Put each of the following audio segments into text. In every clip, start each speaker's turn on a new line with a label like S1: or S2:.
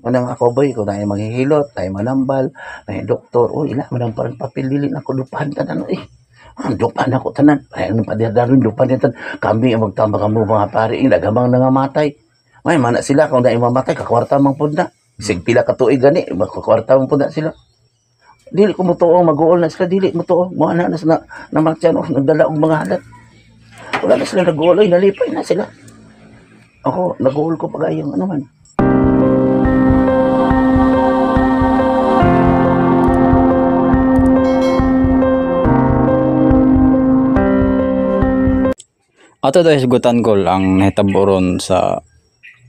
S1: Unang ako boy, kung naay manghihilot, naay manambal, naay doktor, uy, ila man ang parang papel dili na ko dupahan tanan eh. Ah, dupahan ako tanan. Ay, ano pa daron dupahan tanan. Kami ang magtambak kamo mga pare, dagamang nangamatay. May mana sila kung naay mamatay, kakwarta man pud na. Sig pila ka tuig gani, makakwarta man pud na sila. Dili ko motuo, mag-uol na sila, dili motuo. Mo na na na namatyan oh, nagdala og mga halat. Wala na sila nag-uol, oy, nalipay na sila. Ako, nag-uol ko pagayong ano man.
S2: Ato dahil hisgutan kol ang nahitabo ron sa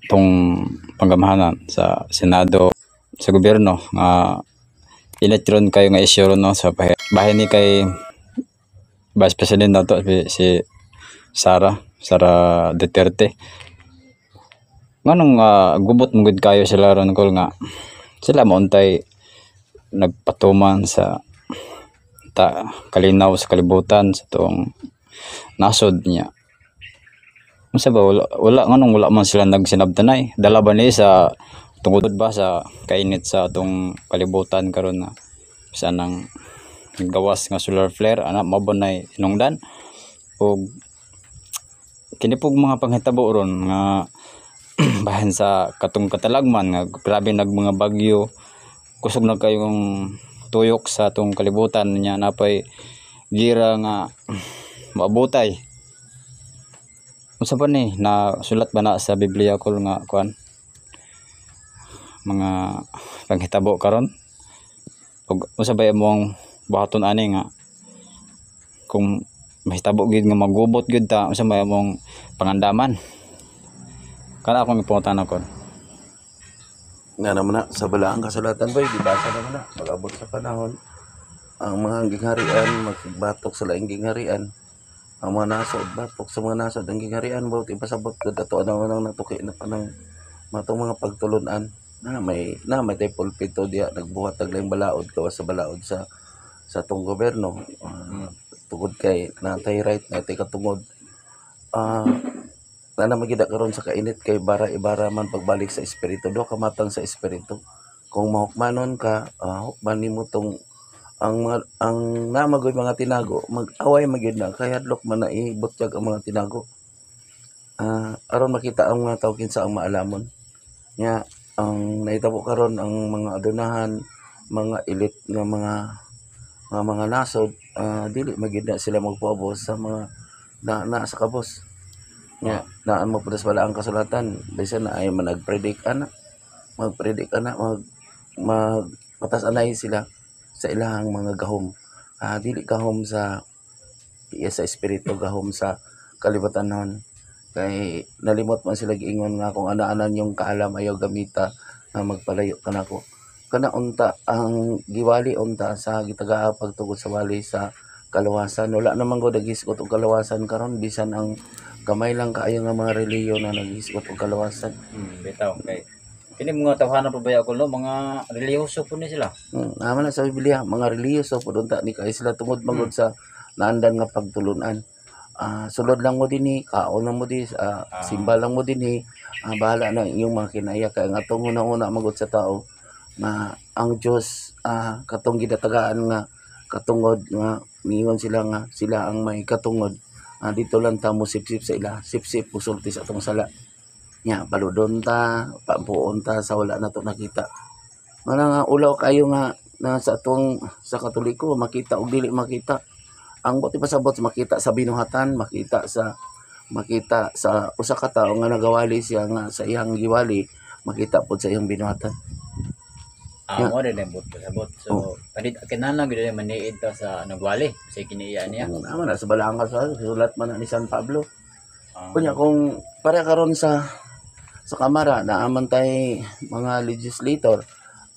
S2: tong panggamahanan sa Senado, sa gobyerno nga init ron kayo nga issue ron, no, sa bahin ni kay Vice President nato si Sara Duterte. Nganong gubot mo gud kayo sila ron kol nga sila mauntay nagpatuman sa ta kalinaw sa kalibutan sa tong nasod niya. Unsa ba wala nganong wala man sila nagsinabtanay? Dala ba ni sa tungod ba sa kainit sa atong kalibutan karon na sa nang gawas nga solar flare ana mao ba nay hinungdan? Og kini pug mga panghitabo ron nga bahin sa katong katalagman nga grabe nag mga bagyo, kusog na kayong tuyok sa atong kalibutan niya, napay gira nga maabutay. Unsa ba ni na sulat ba na sa Biblia kol nga kuan mga panghitabo karon? Ug unsa ba imong buhaton ani nga kung mahitabo gyud nga magubot gyud ta, unsa ba imong pangandaman? Kana akong ipangutana kon.
S1: Nga naman na, sa balaang kasulatan boy, gibasa naman na, pag-abot sa panahon, ang mga gingharian, magbatok sa laing gingharian, ang mga nasod, batok sa mga nasod, ang gingharian, bawat ipasabot ko, ato na nang natuki na pa ng matong mga pagtulunan, na may tay pulpito diya, nagbuhat taglang balaod, gawas sa balaod sa atong gobyerno, tungod kay natay right, natay katungod, na magida karon sa kainit kay bara ibara man pagbalik sa espiritu, do kamatang sa espiritu. Kung mahukmanon ka, hukman nimo tong ang mga ang namagoy mga tinago, mag-away magyud na kay hadlok man na ibutyag ang mga tinago. Aron makita ang mga tawo kinsa ang maalamon. Nya ang nahitabo karon ang mga adunahan, mga elite nga mga nasod, dili magyud na sila magpaubos sa mga na sa kabos. Nya naan mo putas wala ang kasulatan, bisan na ay managpredict ana, magpredict ana, mag patas anay sila sa ilahang mga gahom. Dili gahom sa iya sa espiritu, gahom sa kalibutan nun. Kay nalimot man sila giingon nga kung ana-anan yung kaalam ayaw gamita nga magpalayo kanako. Kana unta ang giwali unta sa gitagaa pagtugod sa wali sa kalawasan. Wala naman gud naghisgot og kalawasan karon, bisan ang gamay lang kaayo nga mga relihiyon na naghisgot og kalawasan.
S2: Bitaw kay kini mga tawhana pa baya ko no, mga relihiyoso po ni sila.
S1: Naman na sa Biblia, mga relihiyoso po unta ni kay sila tungod magod sa naandan nga pagtulunan. Sulod lang mo dinhi, kaon lang mo di, simba lang mo dinhi, bahala na inyong mga kinaya kay ang atong una-una magod sa tao nga ang Dios, katong gidatagaan nga katungod nga miingon sila nga sila ang may katungod. Dito lang ta mo sipsip sa ila, sipsip musulti sa atong sala. Nya paludon ta, pampuon ta sa wala na to nakita. Mana nga ulaw kayo nga na sa atong sa Katoliko makita og dili makita. Ang buti pasabot makita sa binuhatan, makita sa usa ka tawo nga nagawali siya nga sa iyang giwali, makita pod sa iyang binuhatan.
S2: Yeah. Mo rin ang buot pasabot. So, panit kinahanglan gyud maniid ta sa nagwali sa kiniya niya.
S1: Naman na sa balaang sulat man na ni San Pablo. Kunya kung para karon sa Kamara naaman tay mga legislator,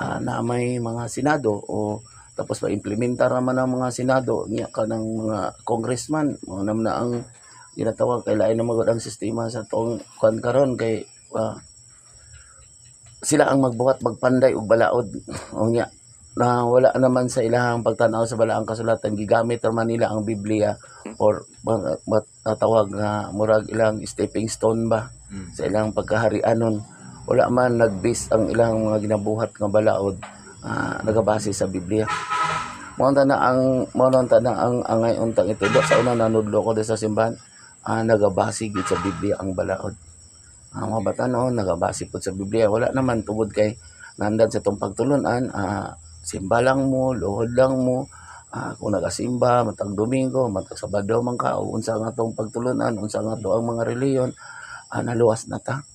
S1: na may mga senado o tapos pa-implementar naman ang mga senado niya kanang mga congressman, mao naman na ang ginatawag kay lain na magud ang sistema sa tong kuan karon kay sila ang magbuhat magpanday og balaod. O nya na wala naman sa ilahang pagtan-aw sa balaang kasulatan, gigamit naman nila ang Biblia or matawag nga murag ilang stepping stone ba sa ilang pagkaharianon. Wala man nagbase ang ilang mga ginabuhat nga balaod, nagabase sa Biblia. Mao na ang angay untang itudo sa una nanudlo ko sa simbahan, nagabase gid sa Biblia ang balaod. Ang mga batanon nagabase pud sa Biblia. Wala naman tungod kay nandan sa tong pagtulunan, simba lang mo, luhod lang mo, kung nagasimba matag Domingo, matag Sabado man ka, o unsa nga tong pagtulunan, unsa nga to ang mga reliyon, naluwas na ta.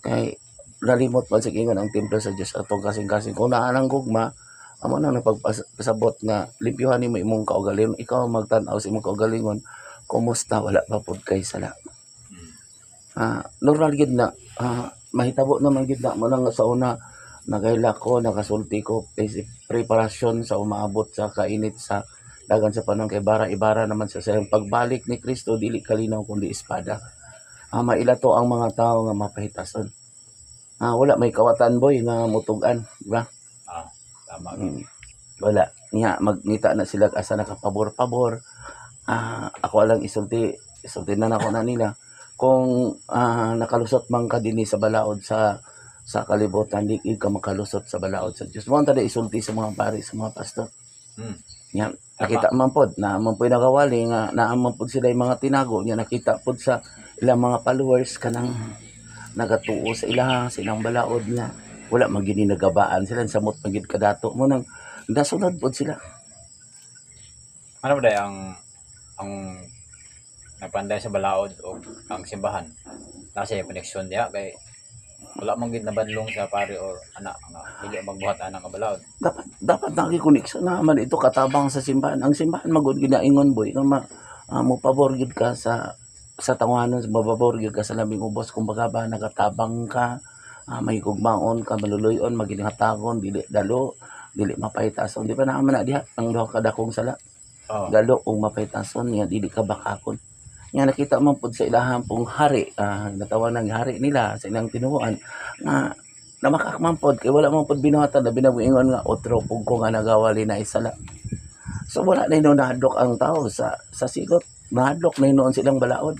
S1: Kay nalimot man sa ingon ang templo sa Dios atong kasing-kasing. Kung naa nang gugma, amo na nagpasabot nga limpyuhan nimo imong kaugalingon. Ikaw ang magtan-aw sa imong kaugalingon, kumusta, wala pa pud kay sala. Normal gid na, mahitabo naman gid na mo nang sa una nagaila ko, nakasulti ko isip preparasyon sa umaabot sa kainit sa dagan sa panahon, kay bara ibara naman sa sayang pagbalik ni Kristo, dili kalinaw kundi espada. Maila to ang mga tao nga mapahitason. Wala may kawatan, boy, nga mutug-an, di ba?
S2: Tama.
S1: Wala niya magngita na sila asa nakapabor-pabor. Ako lang isulti, isulti na nako na nila, kung nakalusot man ka dinhi sa balaod sa kalibutan, di ka makalusot sa balaod sa Dios. Mo ang tada isulti sa mga pari, sa mga pastor. Nya nakita man pod na man pod nagawali nga naa man pod sila yung mga tinago nya, nakita pod sa ilang mga followers kanang nagatuo sa ilaha, sa ilang balaod nga wala man gini nagabaan sila, samot man gid kadato mo nang nasunod pod sila.
S2: Ano ba day ang nagpanday sa balaod o ang simbahan? Nasa yung koneksyon diha kay wala man gid nabadlong sa pare or ana nga dili magbuhat ana nga balaod.
S1: Dapat nakikoneksyon na man ito katabang sa simbahan. Ang simbahan magud ginaingon, boy, nga mo pabor gid ka sa tawhanon, mababor gid ka sa labing ubos, kumbaga ba nagatabang ka, may gugmaon ka, maluluyon, maginhatagon, dili dalo, dili mapahitason. Di ba naa man na diha ang duha ka dakong sala? Dalo ug mapahitason nga dili ka bakakon. Nga nakita man pud sa ilahang pong hari, natawag ng hari nila sa ilang tinuoan nga namakak man pod kay wala man pod binuhatan na binagingon nga otro pug ko nga nagawali na isala. So wala na hinuon nahadlok ang tao sa sigot. Nahadlok na hinuon silang balaod.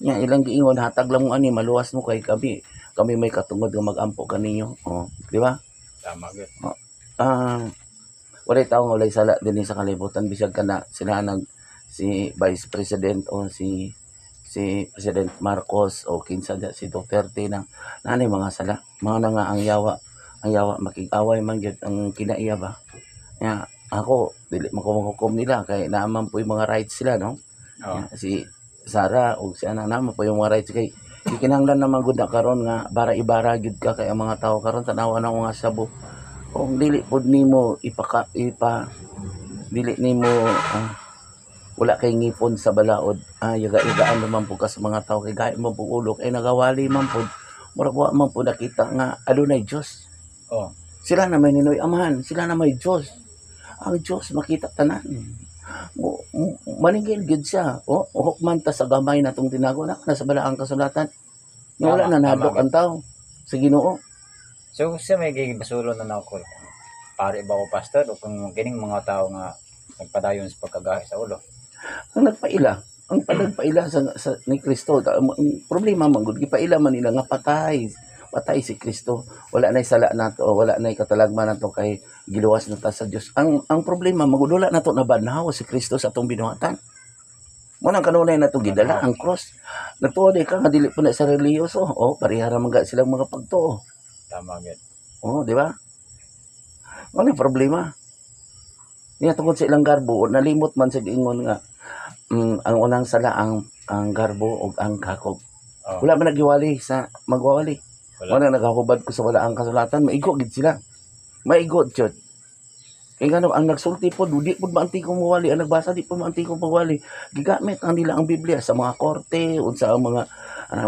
S1: Nga ilang giingon, hatag lang mo ani, maluwas mo kay kami may katungod nga magampo kaninyo. Oh, di ba?
S2: Tama gyud.
S1: Walay tao nga walay sala dinhi sa kalibutan, bisag kana sila nag si Vice President o si President Marcos o kinsa si Duterte na naanay mga sala. Mao na nga ang yawa makig-away man gyud ang kinaiya ba. Nga ako dili man ko maghukom nila kay naa man po yung mga rights sila, no?
S2: Oh.
S1: Nga, si Sara o si ana naman po yung mga rights kay gikinahanglan naman gud na karon nga bara ibara gyud ka, kay ang mga tao karon, tanawa na ko nga sabo, kung dili pud nimo ipaka ipa dili nimo, wala kay ngipon sa balaod, yaga-yagaan naman pud ka sa mga tao kay gahi man pud ulo kay nagawali man pud, murag wa man pud nakita nga adunay Dios. Sila na may Ninoy Amahan, sila na may Dios. Ang Dios makita tanan. Maningil gid siya. O hukman ta sa gamay natong tinago na nasa balaang kasulatan nga wala
S2: Tama,
S1: na nahadlok
S2: tama.
S1: ang tao sa Ginoo.
S2: So sa may gibasulon na nako, pare ba o pastor o kung kining mga tao nga nagpadayon sa pagkagahi sa ulo?
S1: Ang nagpaila, ang panagpaila sa ni Kristo, ang problema man gud, gipaila man nila nga patay patay si Kristo, wala nay sala nato, wala nay katalagman nato kay giluwas na ta sa Dios. Ang problema man gud, wala nato nabanhaw si Kristo sa atong binuhatan. Mo nang kanunay nato gidala ang cross. Nagtuo di ka nga dili po na sa relihiyoso, oh, pareha ra man ga silang mga pagtuo.
S2: Tama gyud.
S1: Oh, di ba? Ano yung problema? Niya tungkol sa ilang garbo, nalimot man sa giingon nga ang unang sala ang garbo ug ang kakog. Wala man nagiwali sa magwawali.
S2: Wala.
S1: Wala nagahubad ko sa wala ang kasulatan, maigo gid sila. Maigo jud. Kay ngano ang nagsulti pod, di pod maanti kong mawali, ang nagbasa di pod maanti kong mawali. Gigamit ang nila ang Biblia sa mga korte, unsa ang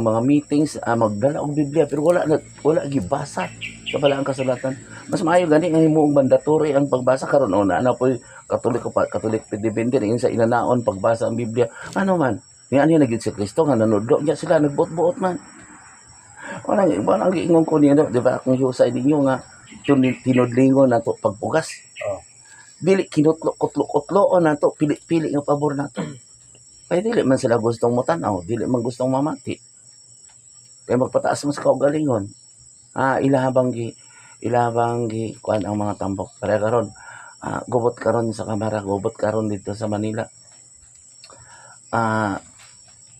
S1: mga meetings, magdala og Biblia pero wala na, wala gibasa sa balaang kasulatan. Mas maayo gani nga himuong mandatory ang pagbasa karon, oh, na poy Katoliko pa, Katolik depende rin sa inanaon pagbasa ang Biblia. Ano man? Ni ano na gyud si Kristo nga nanudlo niya sila nagbuot-buot man. Wala wala ang giingon ko niya, di ba? Akong husay ninyo nga tinudlingon nato pagpugas. Dili kinutlo kutlo-kutlo nato, pili-pili nga pabor nato. Kay dili man sila gustong motan-aw, dili man gustong mamati. Kay magpataas man sa kaugalingon. Ilahabang gi kuan ang mga tambok. Para karon, gubot karon sa kamara, gubot karon dito sa Manila.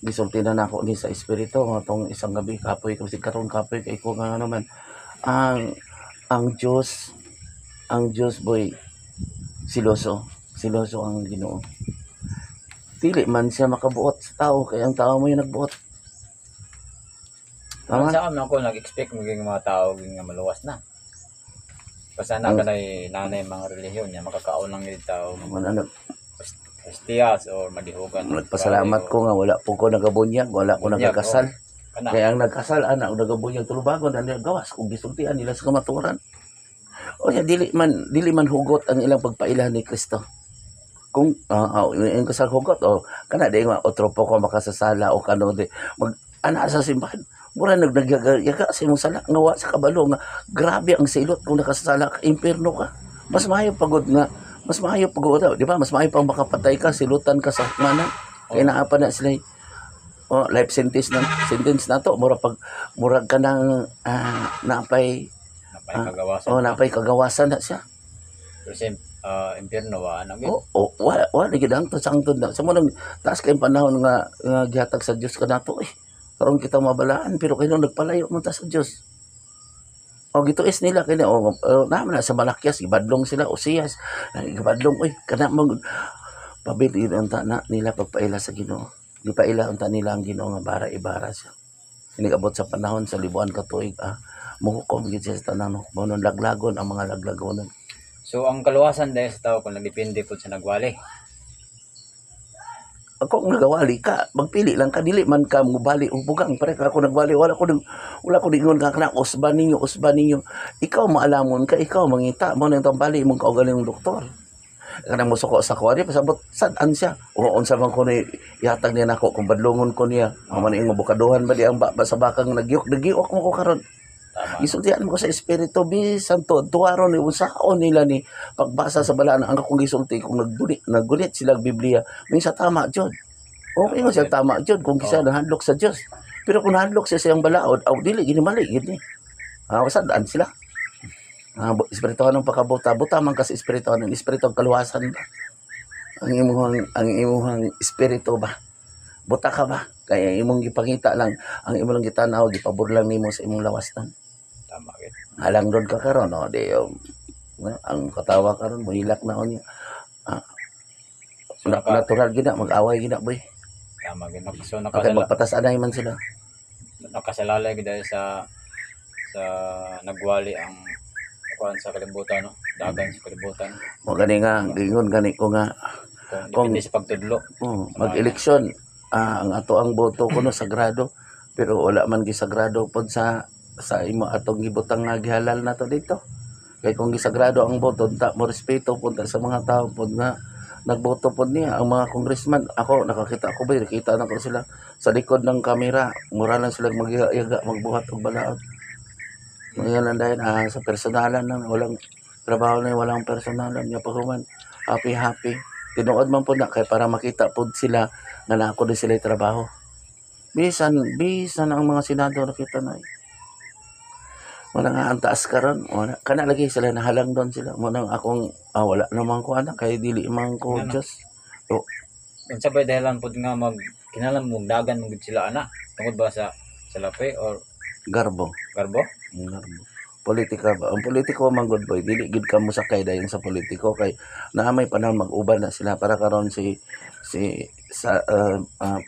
S1: Gisulti na nako ni sa espiritu nga tong isang gabi, kapoy kasi karon, kapoy kay ko nga naman ang Dios, ang Dios, boy, siloso, siloso ang Ginoo. Dili man siya makabuot sa tao kay ang tao mo yung nagbuot. Tama?
S2: Sa amin ako nag-expect maging mga tao nga maluwas na. Basta na kanay nanay mga relihiyon niya makakaon lang yung tao
S1: Wala na.
S2: Kristiyas or madihugan.
S1: Nagpasalamat ko nga wala po ko nagabunyag, wala ko
S2: Bunyag,
S1: nagakasal.
S2: Kana.
S1: Kaya ang nagkasal ana o nagabunyag tulubagon na nila gawas kung gisultian nila sa kamatuoran. O ya, dili man hugot ang ilang pagpaila ni Kristo. Kung yung kasal hugot o kana di nga otro po ko makasasala o kano di mag ana sa simbahan, mura nagyaga sa imong sala nga wa sa kabalo nga grabe ang silot kung nakasala ka, impierno ka. Mas maayo pagod nga, mas maayo pagod, di ba? Mas maayo pang makapatay ka, silutan ka sa hukmanan kay naa pa na sila, oh, life sentence na to. Mura pag murag ka ng napay
S2: Napay kagawasan.
S1: Oh, napay kagawasan na siya.
S2: Pero sa impyerno wa ana gyud.
S1: Oh, wala wala gid ang sangtod na sa mo nang taas kay panahon nga gihatag sa Dios kanato eh. Karon kita mabalaan, pero kay nagpalayo man ta sa Dios. O gituis nila kini, o naman na sa Malakias gibadlong sila, Osias gibadlong, oy, kana mag pabili unta na nila pagpaila sa Ginoo. Gipaila unta nila ang Ginoo nga bara ibara siya. Inigabot sa panahon sa libuan ka tuig, muhukom gid siya sa tanan, hukmonon, laglagon ang mga laglagonon.
S2: So ang kaluwasan dahil sa tao kung nagdepende po sa nagwali.
S1: Ako kung nagawali ka, magpili lang ka, dili man ka mubali og bugang. Pare ka ako nagwali, wala ko ningon ka kana usba ninyo, usba ninyo. Ikaw maalamon ka, ikaw mangita mo nang tambali imong kaugalingong doktor. Kanang musuko sa kuha niya, pasabot sad-an siya. O unsa man ko ni ihatag niya nako kung badlongon ko niya. Amo man ing mabukaduhan ba di ang ba, sa bakang nagyok, nagyok mo ko karon.
S2: Tama.
S1: Gisultian mo ko sa espiritu bisan to tuwaron ni usaon nila ni pagbasa sa balaan ang akong gisulti. Kung naggunit naggunit sila og Biblia, minsa tama jud. Okay nga siya, tama jud kung kisa nahadlok sa Dios. Pero kung nahadlok siya sa iyang balaod, aw dili gini, mali gini. Sad-an sila. Espirituhan ng pagkabuta, buta man kasi espirituhan, ang espiritu ang kaluwasan ba? Ang imuhang espiritu ba? Buta ka ba? Kaya imong gipangita lang, ang imong lang gitanaw, gipabor lang nimo sa imong lawas tan.
S2: Tama gyud.
S1: Halang doon ka karon, no, di ang katawa karon mohilak na unya.
S2: So,
S1: Natural gina mag-away gina, boy.
S2: Tama gyud. So
S1: Okay, magpatas-anay man sila.
S2: Nakasalalay gyud dahil sa nagwali ang kuan sa kalibutan, no, dagan sa kalibutan.
S1: Mo gani nga gingon gani ko nga
S2: kung depende sa pagtudlo.
S1: Oh, mag-eleksyon, ang ato ang boto kuno sagrado, pero wala man gisagrado pod sa imo atong gibutang nga gihalal nato dito. Kay kung gisagrado ang boto, unta mo respeto pod sa mga tao pod nga nagboto pod niya. Ang mga congressman, ako nakakita ako ba, nakita na ko sila sa likod ng kamera, mura lang sila magyaga, magbuhat og balaod. Ngayon lang dahil sa personalan lang, walang trabaho na, walang personalan nga paghuman happy happy. Tinuod man po na kay para makita pod sila nga naa ko din sila trabaho. Bisan bisan ang mga senado nakita na eh. Wala nga ang taas karon, wala kana lagi sila, nahalang doon sila mo nang akong wala naman ko anak kay dili man ko
S2: Ano?
S1: Diyos.
S2: Unsa ba dahilan pod nga mag kinahanglan mo dagan mo gud sila ana, tungod ba sa lapi or
S1: Garbo.
S2: Garbo?
S1: Garbo. Politika ba? Ang politiko man good, boy, dili gid ka mosakay dayon sa politiko kay naa may panahon mag-uban na sila. Para karon si sa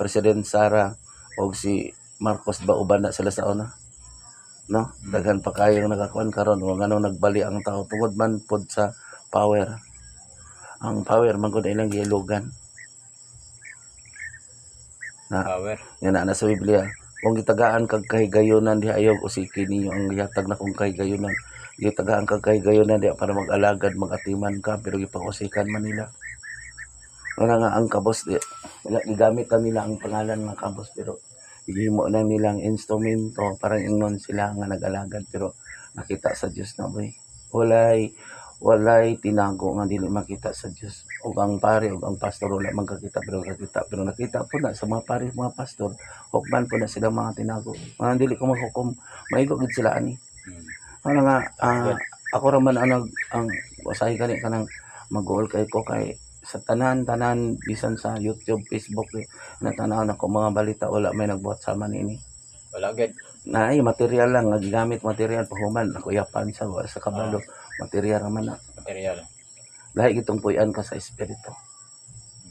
S1: President Sara o si Marcos ba, uban na sila sa una, no? Daghan pa kayong nakakuan karon o ngano nagbali ang tao, tungod man pod sa power. Ang power man gud ilang gilugan.
S2: Power.
S1: Nga naa na sa Biblia, kung gitagaan kag kahigayunan diha, ayaw usiki ninyo ang gihatag na kong kahigayunan. Gitagaan kag kahigayunan diha para mag-alagad, mag-atiman ka, pero gipag-usikan man nila. Wala nga ang kabos di wala gigamit na nila ang pangalan ng kabos, pero gihimo na nilang instrumento para ingnon sila nga nag-alagad, pero nakita sa Dios na, boy. Walay tinago nga dili makita sa Dios. Ug ang pare ug ang pastor wala man kakita, pero kakita, pero nakita po na sa mga pare, mga pastor, hukman po na sila mga tinago. Mga dili ko maghukom, maigo gid sila ani. Ano nga, ako ra man ang ang usahay gani kanang mag-goal kay ko kay sa tanan-tanan, bisan sa YouTube, Facebook, eh, natanaw nako mga balita, wala may nagbuhat sama niini.
S2: Wala gid.
S1: Naay material lang nga gigamit, material pahuman ako yapan sa wala sa kabalo, material ra man na.
S2: Material.
S1: Lahi gitong puy-an ka sa espiritu.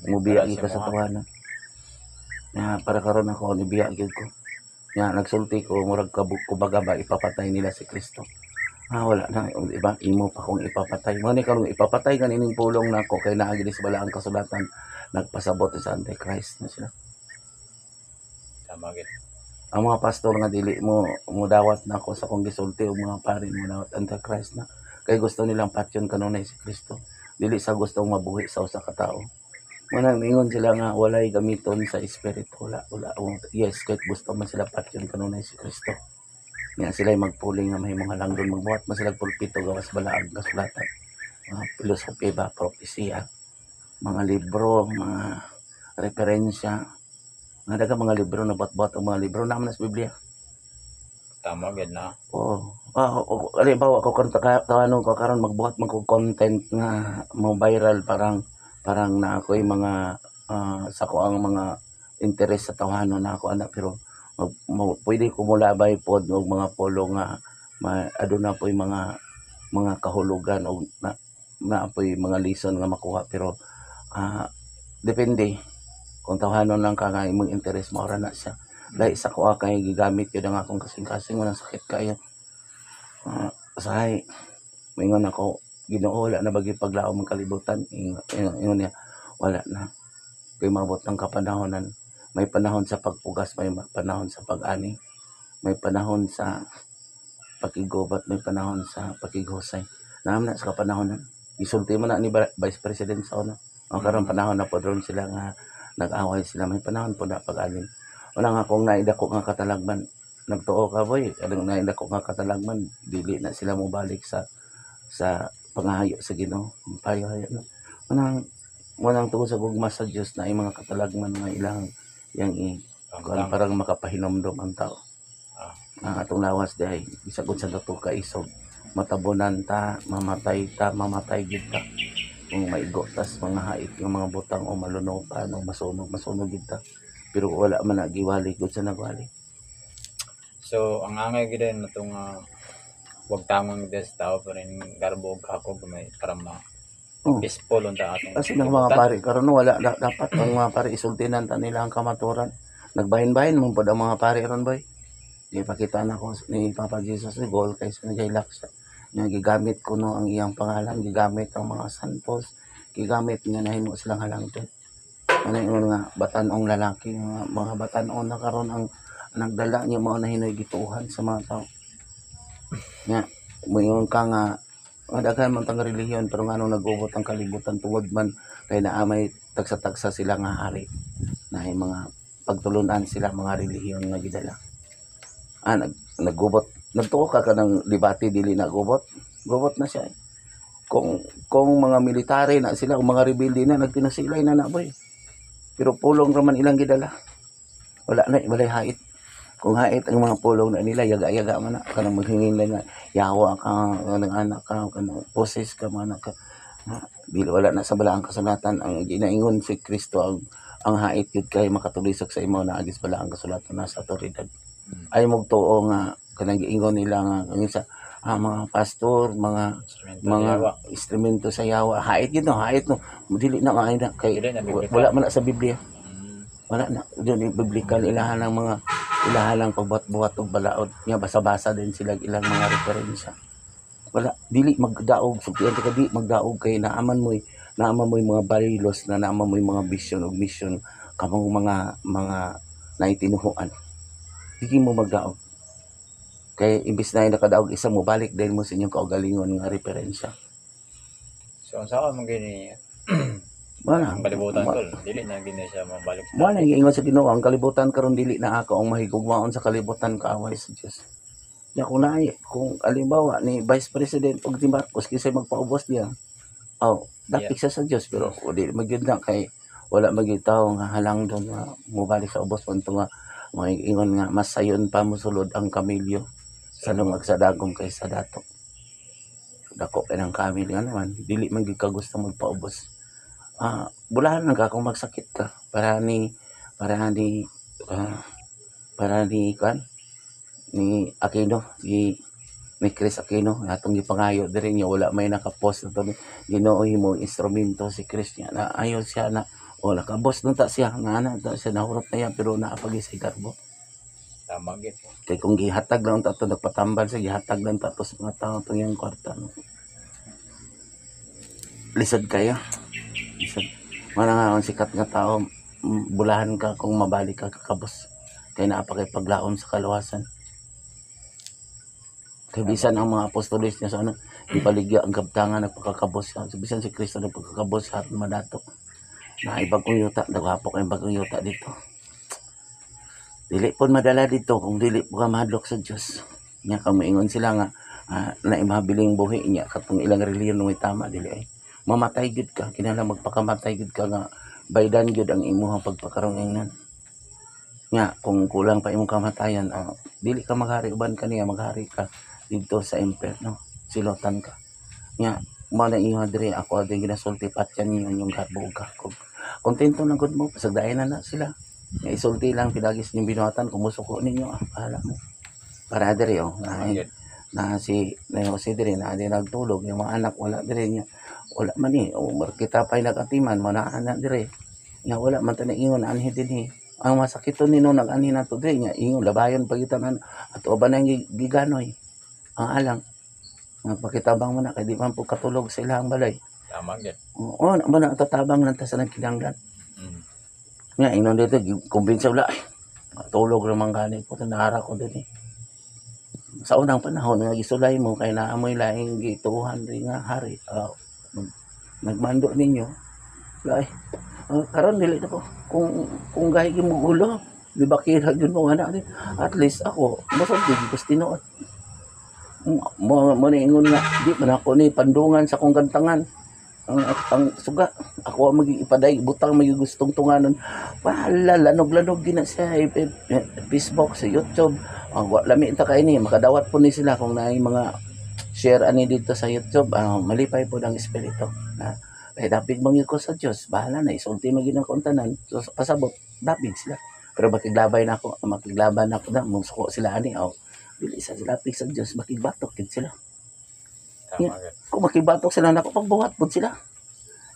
S1: Mubiya
S2: Para
S1: gyud ka sa
S2: imo, ha?
S1: tawanan. Nga para karon ako nibiya gyud ko. Nga nagsulti ko murag kumbaga ba ipapatay nila si Kristo. Ah, wala na iba, imo pa kung ipapatay. Mo ni karon ipapatay kanining pulong nako kay naa gid sa balaang kasulatan nagpasabot sa Antichrist na sila.
S2: Tama gid.
S1: Ang mga pastor nga dili mo mudawat nako sa akong gisulti o mga pari mo dawat, Antichrist na. Kay gusto nilang patyon kanunay si Kristo. Dili sa gustong mabuhi sa usa ka tawo. Manang ingon sila nga walay gamiton sa espiritu, wala, wala. Yes, kahit gusto man sila patyon kanunay si Kristo. Nga sila ay magpuling nga mahimong halangdon, magbuhat man sila pulpito gawas balaang kasulatan. Mga filosofiya ba, propesiya, mga libro, mga referensya. Mga daghang mga libro na buhat-buhat ang mga libro naman sa Biblia.
S2: Tama gid na.
S1: Oo. Ah, o, halimbawa ko karon tawanon ko karon magbuhat man ko content nga mo viral, parang parang na ako'y mga sa ko ang mga interes sa tawhanon na ako ana, pero mag, mo, pwede ko mulabay pod og mga polo nga ma, aduna po'y mga kahulugan og na na po'y mga lesson nga makuha, pero depende kung tawhanon lang ka nga imong interes mao ra na siya. Lahi sa kuha kay gigamit yun ang akong kasing-kasing, walang sakit kayo. Usahay moingon ako, "Ginoo, wala na ba gyud paglaom ang kalibutan?" Ingon niya, "Wala na kay mabot ang kapanahonan. May panahon sa pagpugas, may panahon sa pag-ani, may panahon sa pakigubat, may panahon sa pakighusay." Naam na sa kapanahonan, gisulti mo na ni Vice President sa una. Ang karon panahon na po ron sila nga nag-away sila, may panahon po na pag-anin. Wala nga kung naidako nga katalagman, nagtuo ka boy, anong naidako nga katalagman, dili na sila mobalik sa pangahayo sa Ginoo. Payo-hayo na. Manang manang tungod sa gugma sa Dios na ay mga katalagman nga ilang yang i kuan
S2: Pangtang.
S1: Parang makapahinomdom ang tao. Ang atong lawas diay bisag unsa dato ka isog, matabunan ta, mamatay ta, mamatay gid ta. Kung maigo tas mga hait nga mga butang o malunokan o masunog, masunog gid ta. Pero wala man nagiwali gud sa nagwali.
S2: So ang angay gid na itong wag tamang gid sa tao pero yung garbo og hakog may para ma peaceful unta atong
S1: Kasi ng mga
S2: kalibutan.
S1: pare karon wala na, dapat ang mga pare isultinan ta nila ang kamaturan. Nagbahin-bahin mo pod ang mga pare ron, boy. Ipakita na ko ni Papa Jesus ni goal kay sa nagailak siya. Nga gigamit kuno ang iyang pangalan, gigamit ang mga santos, gigamit nga nahimo silang halangdon. Ano yung nga batan-ong lalaki, mga batan-on na karon ang nagdala niya mao na hinoy gituohan sa mga tao. Nga moingon ka nga nga daghan man tang relihiyon, pero nganong nagubot ang kalibutan? Tungod man kay naa may tagsa-tagsa sila nga hari na mga pagtulunan sila mga relihiyon nga gidala. Naggubot, nagtuo ka kanang debate, dili na gubot, gubot na siya eh. Kung mga military na sila o mga rebelde na nagtinasilay na na boy, pero pulong raman ilang gidala. Wala na, walay hait. Kung hait ang mga pulong na nila, yaga-yaga man na kanang maghingin lang nga yawa ka, kanang anak ka, kanang poses ka, mga anak ka. Ha, dili, wala na sa balaang kasulatan ang ginaingon si Kristo. Ang hait yun kay makatulisok sa imo na agis balaang kasulatan na sa otoridad. Ay magtuo nga kanang giingon nila nga ang isa mga pastor, mga
S2: Instrumento
S1: mga
S2: yawa.
S1: Instrumento sa yawa. Hait yun no, hait no, dili na nga na kay
S2: Dili na biblical.
S1: Wala man na sa Biblia. Wala na doon biblical ilahan ang mga ilahan ang pagbuhat-buhat og balaod nga basa-basa din sila ilang mga referensya. Wala, dili magdaog, sultian ka, di magdaog kay naaman mo'y mga barilos na naaman mo'y mga vision ug mission kamong mga naitinuhuan. Dili mo magdaog kay imbis na nakadaog isa mo balik dahil mo sa inyong kaugalingon nga referensya.
S2: So ang sao man gini
S1: Wala.
S2: ang kalibutan, tol, dili na gini siya mabalik sa
S1: Mo na giingon sa Ginoo, ang kalibutan karon dili na ako. Ang mahigugmaon sa kalibutan kaaway sa Dios. Nya kung naay, kung alimbawa ni Vice President og ni Marcos, kinsay magpaubos niya? Oh, dapik siya sa Dios, pero o di magyud na kay wala magyud tawo nga halangdon nga mobalik sa ubos punto nga mga ingon nga mas sayon pa mosulod ang kamilyo. Sa nung magsadagom kay sa dato. Dako kay ng kamil nga naman, dili man gyud ka gusto magpaubos. Bulahan lang ka kung magsakit ka para ni kan ni Aquino, si ni Chris Aquino atong gipangayo diri niya, wala may nakapost na to. Ginoo, himo instrumento si Chris niya na ayo siya na o nakabos na ta siya nga ana ta siya, nahurot na yan, pero naa pa gyud sa garbo.
S2: Tama gyud.
S1: Kay kung gihatag lang ta to, nagpatambal siya, gihatag lang ta to sa mga tao tong iyang kwarta, no? Lisod kayo, lisod mana nga ang sikat nga tao. Bulahan ka kung mabalik ka kakabos kay naa pa kay paglaom sa kaluwasan, kay bisan ang mga apostoles niya sa ano ibaligya ang kabtangan, nagpakakabos siya. So, bisan si Kristo nagpakakabos sa ating madato na ibagong yuta, nagwapo kay bagong yuta dito, dili po madala dito kung dili po ka mahadlok sa Dios nya. Kung moingon sila nga na imahabiling buhi niya katong ilang relihiyon may tama, dili ay mamatay gyud ka. Kinahanglan magpakamatay gyud ka nga baydan gyud ang imuhang pagpakarong nga kung kulang pa imong kamatayan, dili ka maghari uban kaniya, maghari ka didto sa impierno, silotan ka. Nya mao na inyo diri, ako din ginasulti, patyan ninyo inyong garbo ug gakog. Kontento na gud mo, pasagdayon na na sila nga isulti lang pidagis inyong binuhatan. Kung musuko ninyo, bahala mo. Para diri oh
S2: Tama
S1: na,
S2: gyud.
S1: Na si na si diri na di nagtulog yung mga anak, wala diri niya, wala man ni o kita pa'y nagatiman mo na anak diri nga wala man ta ingon anhi dinhi ang masakiton nino nag-anhi nato diri nga ingon labayon pagitanan at uban ang giganoy ang alang magpakitabang mo na kay di man po katulog sa ilang balay.
S2: Tama gyud.
S1: Oo na ba na tatabang lang ta sa nagkinahanglan. Nga ingnon dito kumbinsa wala ay matulog naman gani ko, nara ko din eh. Sa unang panahon nga gisulay mo kay naamoy laing gituhan ri nga hari, nagmando ninyo ay karon dili na ko kung gahi mo gulo di ba kira gyud mo anak di at least ako mosog gyud ko tinuod mo mo ni ingon nga di man ako ni pandungan sa akong gantangan ang suga ako ang magiipaday butang may gustong tunganon. Wala, lanog-lanog gina siya Facebook, sa YouTube. Ang wa lami ta kay ni makadawat po ni sila kung naay mga share ani dito sa YouTube. Malipay po ng espiritu na kay dapig man gyud ko sa Dios, bahala na isulti man gyud ang tanan. So pasabot dapig sila, pero makiglabay na ako, makiglaban ako na musuko sila ani aw dili sa sila dapig sa Dios, makigbatok gid sila.
S2: Tama gyud.
S1: Kung makibatok sila nako, pagbuhat pod sila,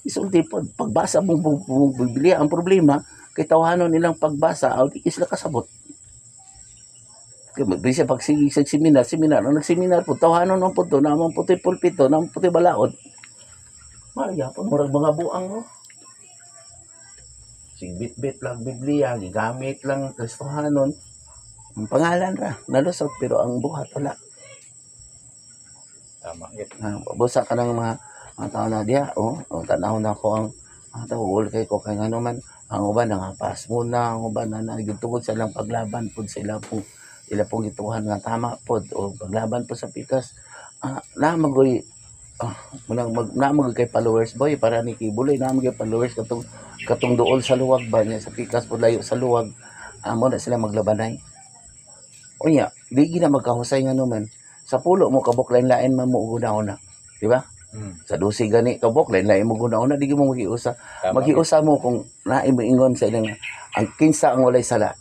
S1: isulti pod pagbasa mong Biblia. Ang problema kay tawhanon nilang pagbasa aw di sila kasabot. Kay bisa pag sige sa seminar seminar ang nagseminar po tawhanon man po to naman po pulpito naman po balaod. Mara gyapon murag mga buang no sig bit-bit lang Biblia, gigamit lang Kristohanon, ang pangalan ra nalusot pero ang buhat wala.
S2: Tama gyud.
S1: Na busa ka ng mga tao na diya oh, tanaw na ko ang mga tao ul kay ko kay ngano man ang uban nangapas muna, ang uban na nagtugod sa ilang paglaban pud sa ilang pong ila pong gituhan nga tama pod o paglaban po sa pikas. Na magoy munang mag na magoy kay followers boy para ni Kibuloy, na magoy followers katong katong duol sa luwag ba niya sa pikas pod, layo sa luwag amo na sila maglabanay. Unya di gina magkahusay nga naman sa pulo mo kabuk, lain-lain man mo og una, di ba? Sa 12 gani kabuk, lain-lain mo una, di mo magiusa.
S2: Tama gyud.
S1: Magiusa mo kung naay moingon sa ilang ang kinsa ang walay sala,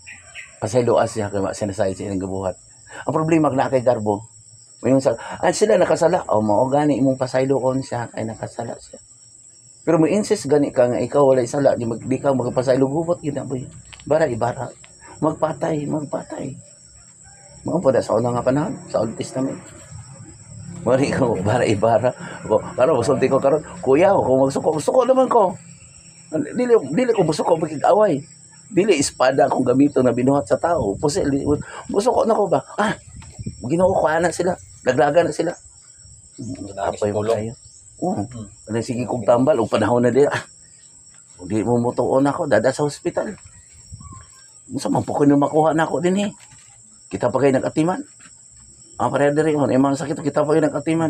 S1: pasayloa siya kay wa siya nasayod sa ilang gibuhat. Ang problema na kay garbo mayon sa sila nakasala o mao gani imong pasaylo kon siya kay nakasala siya, pero mo insist gani ka nga ikaw walay sala, di, mag, di ka magpasaylo, gubot gyud na boy. Bara ibara, magpatay magpatay mao po na sa unang nga panahon sa Old Testament. Mari ko bara ibara ko karon, musulti ko karon kuya kung magsuko, suko naman ko. Dili dili ko musuko makig-away, dili espada akong gamiton na binuhat sa tao, pusil di, musuko na ko ba. Ginoo ko ana sila, laglagan na sila. Apoy mo
S2: pulong.
S1: kayo. Oo. Ano, sige kong tambal og panahon na di. Di mo mutuon ako dada sa ospital. Unsa man po ko makuha na ako din eh. Kita pa kayo nag-atiman. Ang pareha diri on, imang sakit kita pa kayo nag-atiman.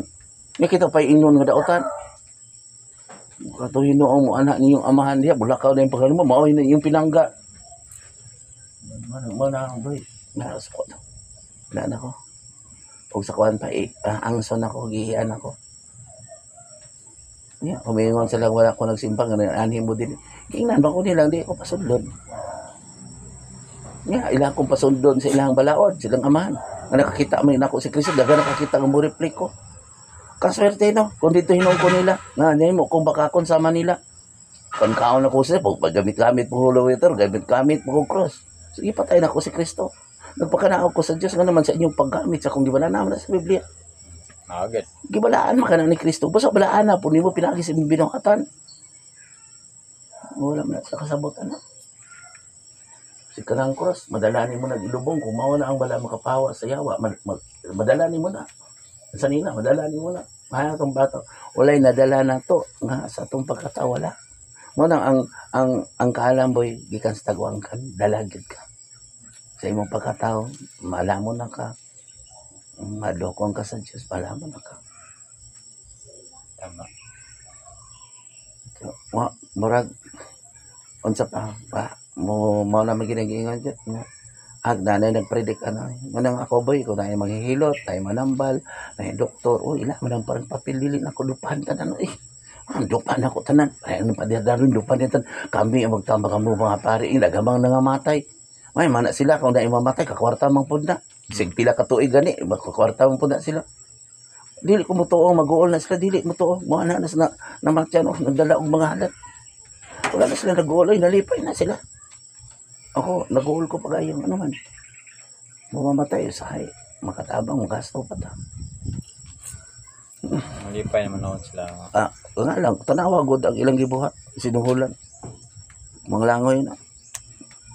S1: Nga kita pa ingon nga daotan. Kato hinuong mo anak ninyong amahan diha, bulakaw na yung pagkain mo, mao na yung pinangga. Mana mana boy, na suko na. Wala na ko. Ug sa kuan pa eh, angson ako, gihian ako. Yeah, kumingon sila wala ko nagsimba nga anhin mo din. Giingnan ba ko nila di ko pasundon. Nga ila akong pasundon sa ilang balaod, silang amahan. Nga nakakita man nako si Kristo, daga nakakita nga mo reply ko. Kaswerte no, kung dito hinuon ko nila, nga mo kung bakakon sa Manila. Kung kaon ako sila, pag gamit-gamit po holy water, gamit-gamit po cross. Sige, patay na ako si Kristo. Nagpakanaog ko sa Diyos nga naman sa inyong paggamit sa akong gibalaan naman sa Biblia.
S2: Agad.
S1: Gibalaan man ka na ni Kristo. Basta balaan na po nimo pinagi sa imong binuhatan. Wala man na sa kasabotan na. Si kanang cross, madala nimo na ilubong kung mao na ang bala makapawa sa yawa, madala nimo na. Sa nina, madala nimo na. Mahal tong bata. Walay nadala na to nga sa atong pagkatawala. Mo nang ang kaalam boy gikan sa tagwangkan, dala gyud ka. Sa imong pagkatao, malamon na ka. Madokon ka sa Dios, malamon na ka.
S2: Tama.
S1: Wa murag unsa pa pa mo mao na man ginagiingon jud nga ag nanay nagpredik ano mo nang ako boy ko na maghihilot tay manambal na doktor, oh, ila man ang parang papel, dili na ko dupahan tanan eh, ang dupahan ako tanan ay ano pa diya daron dupahan tanan kami ang magtambak kamo mga pare dagamang nangamatay may mana sila kung dai mamatay kakwarta man pud na sig pila ka tuig gani makakwarta man pud na sila. Dili ko motuo mag-uol na sila, dili motuo mo ana na na namatyan oh nagdala og mga halat, wala na sila nag-uol, ay nalipay na sila. Ako nag-uol ko pagayong ano man mamamatay usahay makatabang magasto pa ta.
S2: Malipay naman ako sila.
S1: Ah, nga lang tanawa gud ang ilang gibuhat, sinuhulan mga langoy na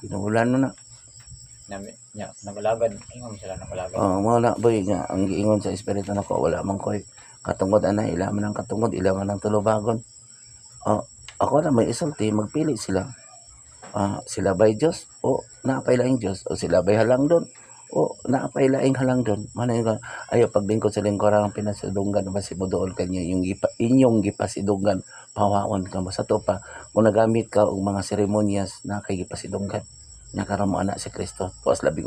S1: sinuhulan mo na.
S2: Nami, nya, nagalagad. Ingon sila nagalagad.
S1: Oh, mo na boy nga ang giingon sa espiritu nako wala man koy katungod ana, ila man ang katungod, ila man ang tulubagon. Oh, ako na may isulti, magpili sila. Ah, sila ba'y Diyos o naapay laing Diyos o sila ba'y halangdon o naapay laing halangdon. Manay ka ayo paglingkod sa lingkuran ang pinasidunggan ba si moduol kanya yung gipa, inyong gipasidunggan pawaon ka mo sa to pa kung nagamit ka og mga seremonyas na kay gipasidunggan nakaron mo anak si Kristo tuwas 12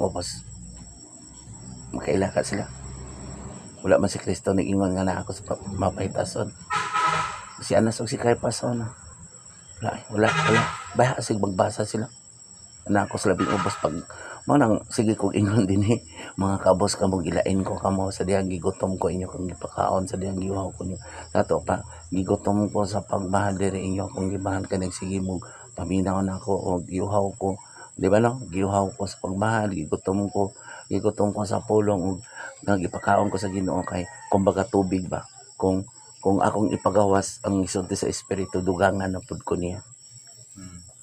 S1: makaila ka sila. Wala man si Kristo niingon nga na ako sa mapahitason si Anas og si Caiphas na wala eh, wala wala baha sig magbasa sila na ako sa 12 pag mo nang sige kog ingon dinhi mga kabos kamo gilain ko kamo sa dihang gigutom ko inyo kang gipakaon sa dihang giuhaw ko inyo nato pa gigutom ko sa pagmahal diri inyo kung gimahal ka sige mo paminaw na ako o giuhaw ko, di ba no, giuhaw ko sa pagmahal, gigutom ko sa pulong ug nagipakaon ko sa Ginoo kay kumbaga tubig ba kung akong ipagawas ang isulti sa espiritu dugangan na pud ko niya.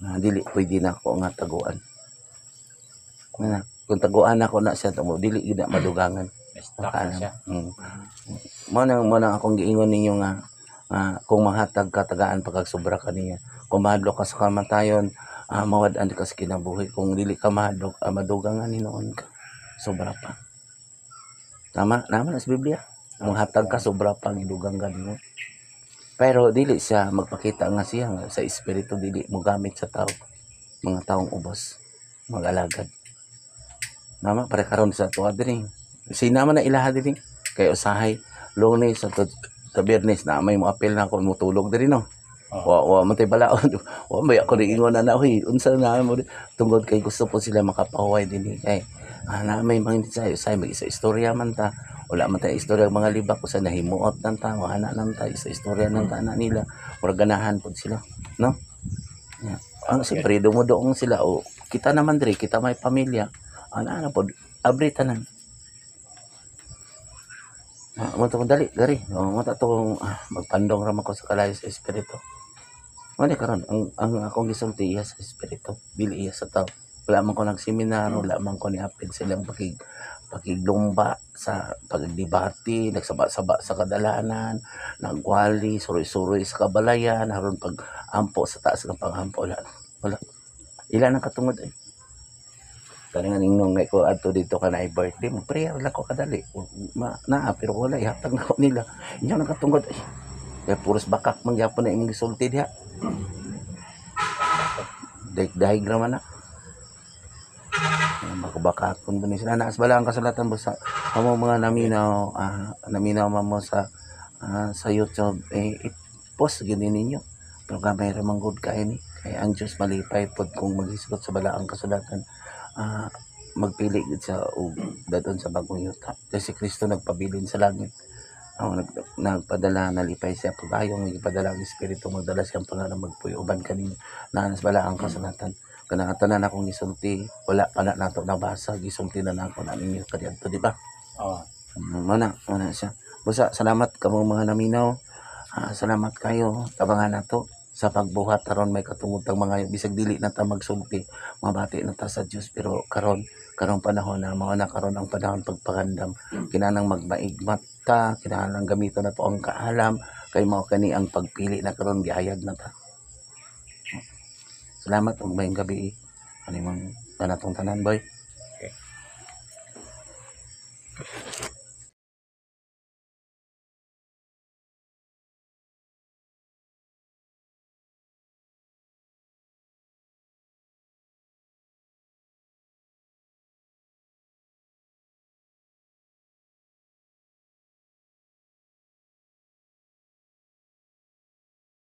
S1: Na dili pwede na ako nga taguan na kung taguan ako na siya mo dili gid na madugangan.
S2: Stuck na siya.
S1: Mo nang akong giingon ninyo nga kung mahatag ka tagaan pagkag sobra ka niya, kung mahadlok ka sa kamatayon, mawad-an ka sa kinabuhi, kung dili ka mahadlok, madugangan hinuon ka sobra pa. Tama naman sa Biblia, manghatag ka sobra pa gidugang ka nimo, pero dili siya magpakita nga siya nga sa espiritu, dili mo gamit sa tao, mga taong ubos mag-alagad. Nama pare karon sa tuwa dinhi sina man na ilaha dinhi kay usahay Lunes sa sa Biyernes na may mo apel na ako mutulog diri no.
S2: Oh.
S1: Wa wa man tay balaod. Wa may ako niingon na na huy unsa na mo tungod kay gusto po sila makapahuway dinhi kay na may mga ensayo say mag isa istorya man ta, wala man tay istorya mga libak usa nahimuot ng tao ana nang ta isa istorya ng tana nila murag ganahan pud sila no. Yeah. Ang siyempre dumudoong sila o kita naman diri kita may pamilya ana ana pod abri tanan. Ah, mo to dali diri. O mo ta tong magpandong ra man ko sa kalayo sa espiritu. Mo ni karon ang akong gisulti iya sa espiritu, dili iya sa tao. Wala man ko nagseminar, wala man ko ni-apil sa ilang pakiglumba sa pagdebate, nagsaba-saba sa kadalanan, nagwali, suroy-suroy sa kabalayan, aron pag ampo sa taas ng panghampo, wala. Wala. Ila nang katungod ay. Kani nga ningnong nga ko adto dito ka na birthday mo prayer lang ko kadali. Ma, naa pero wala ihatag na ko nila. Inyo nang katungod ay. Kaya puros bakak man gyapon na imong gisulti diha. Dahig-dahig ra man na. Baka-bakakon ba ni sila naas bala ang kasulatan mo sa amo mga naminaw, naminaw man mo sa YouTube, eh, i-post gyud ni ninyo, pero gamay ra man gud kay ni, kay ang Dios malipay pod kung maghisgot sa balaang kasulatan, magpili gud siya og dadon sa bagong yuta, kay si Kristo nagpabilin sa langit. Nagpadala, nalipay siya pag-ayong ipadala ang Espiritu, magdala siyang pangalan, magpuyo uban kaninyo. Naanas bala ang kasulatan kanang tanan akong gisulti, wala pa na nato nabasa, gisulti na nako na ninyo kaniadto, di ba?
S2: Oh.
S1: Mao na siya. Busa salamat kamo mga naminaw. Salamat kayo, tabangan nato sa pagbuhat aron may katungod tang mga bisag dili na ta magsulti, mabati na ta sa Dios. Pero karon, karong panahon na mao na karon ang panahon pagpangandam, kinahanglan magmaigmat ta, kinahanglan gamiton nato ang kaalam, kay mao kani ang pagpili na karon, gihayag na ta. Salamat ug maayong gabi ani mong kanatong tanan, boy.